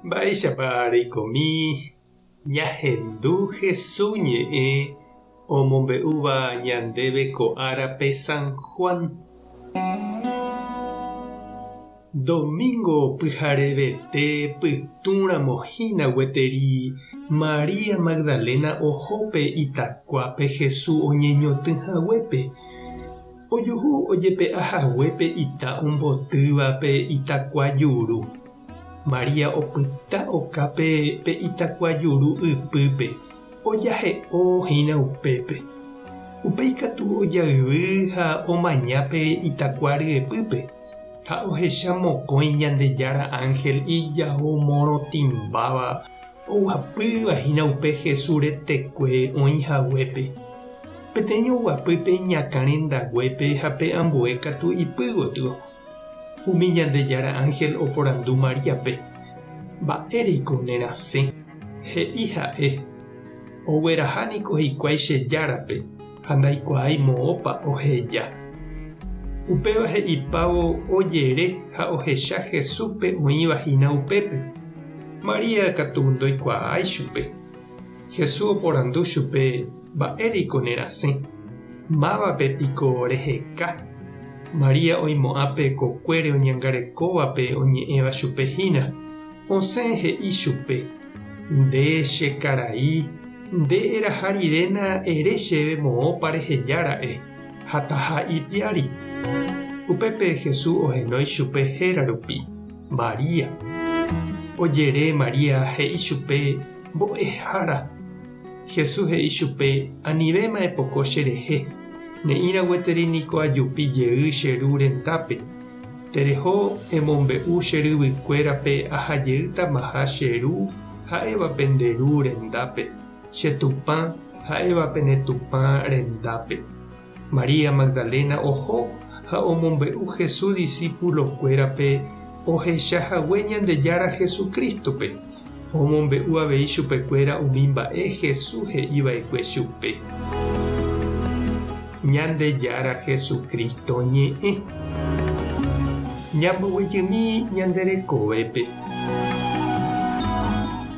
Mba'éichapa reikomi ñahendu Hesu ñe'ẽ omombe'úva ñandéve ko árape San Juan? Domingo pyharevete pytũramo hína gueteri María Magdalena oho pe itakuápe Hesu oñeñotỹ haguépe. Ojuhu ojepe'a hague pe ita ombotýva pe itakua juru. María opyta okápe pe itakua juru ypýpe, ojahe'o hína upépe. Upéi katu ojayvy ha omaña pe itakua ryepýpe, ha ohecha mokõi Ñandejára ánhel ijao morotĩmbáva oguapýva hína upe Jesús retekue oĩ haguépe. Peteĩ oguapy pe iñakã rendaguépe ha pe ambue katu ipy gotyo. Umi Ñandejára ánhel oporandu Maríape, Mba'éreiko nerasẽ? He'i ha'e, Ogueraha niko hikuái che Járape ha ndaikuaái moõpa oheja. Upéva he'ipávo ojere ha ohecha Jesúspe oĩva hína upépe. María katu ndoikuaái chupe. Jesús oporandu chupe, Mba'éreiko nerasẽ? Mávape piko reheka? María oimo'ã pe kokuére oñangarekóvape oñe'ẽva chupe hína. Osẽ he'i chupe, Nde che karai, nde eraha riréna ere chéve moõpa reheja ra'e, ha taha ipiári. Upépe Jesús ohenói chupe héra rupi, María. Ojere María he'i chupe, Mbo'ehára! Jesús he'i chupe, Anivéma epoko cherehe, ne'ĩra gueteri niko ajupi jey che Ru rendápe. Tereho emombe'u che ryvykuérape aha jeýtamaha che Ru ha'éva pende Ru rendápe, che Tupã ha'éva pene Tupã rendápe. María Magdalena oho ha omombe'u Jesús disípulokuérape ohecha hague Ñandejára Jesucrístope. Omombe'u avei chupekuéra umi mba'e Jesús he'i va'ekue chupe. Ñandejára Jesucristo ñe'ẽ. Ñamboguejymi ñande rekovépe.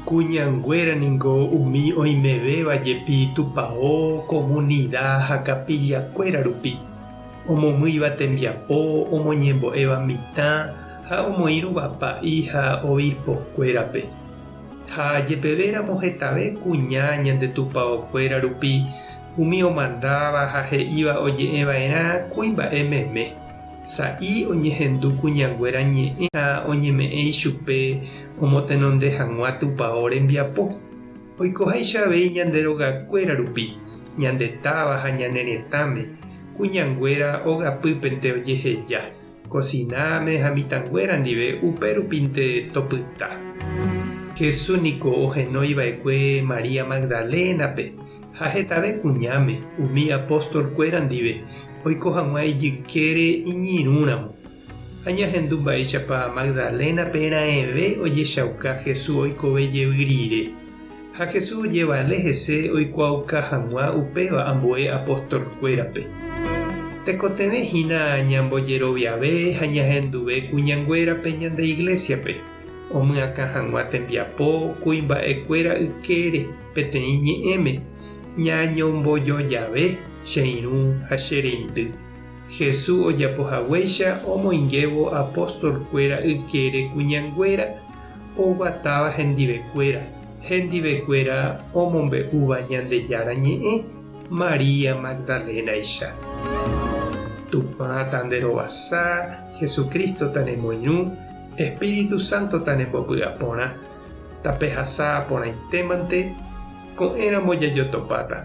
Kuñanguéra ningo umi oimevéva jepi tupao, komunida ha kapillakuéra rupi, omomýiva tembiapo, omoñembo'éva mitã ha omoĩrũva pa'i ha obispokuérape. Ha jepevéramo hetave kuña ñande tupaokuéra rupi umi omandáva ha he'íva oje'eva'erã kuimba'e meme. Sa'i oñehendu kuñanguéra ñe'ẽ ha oñeme'ẽ ichupe omotenonde hag̃ua tupao rembiapo. Oikoháicha avei ñande rogakuéra rupi, ñande táva ha ñane retãme, kuñanguéra ogapýpente ojeheja, kosináme ha mitãnguéra ndive upérupinte topyta. Jesús niko ohenói va'ekue María Magdalénape ha hetave kuñáme umi apóstol-kuéra ndive oiko hag̃ua ijykére iñirũramo. Ha ñahendu mba'éichapa Magdalénape raẽve ojechauka Jesús oikove jey rire. Ha Jesús ojevale hese oikuaauka hag̃ua upéva ambue apostolkuérape. Tekotevẽ hína ñambojeroviave ha ñahenduve kuñanguérape ñande iglésiape, omyakã hag̃ua tembiapo kuimba'ekuéra ykére peteĩ ñe'ẽme, Ñañombojojave che irũ ha che reindy. Jesús ojapo haguéicha omoingévo apóstol-kuéra ykére kuñanguéra oguatáva hendivekuéra, hendivekuéra omombe'úva Ñandejára Ñe'ẽ María Magdalénaicha. Tupã tanderovasa, Jesucristo tanemoirũ, Espíritu Santo tanembopy'aporã, tapehasa porãitémante, Ko'ẽramo jajotopáta.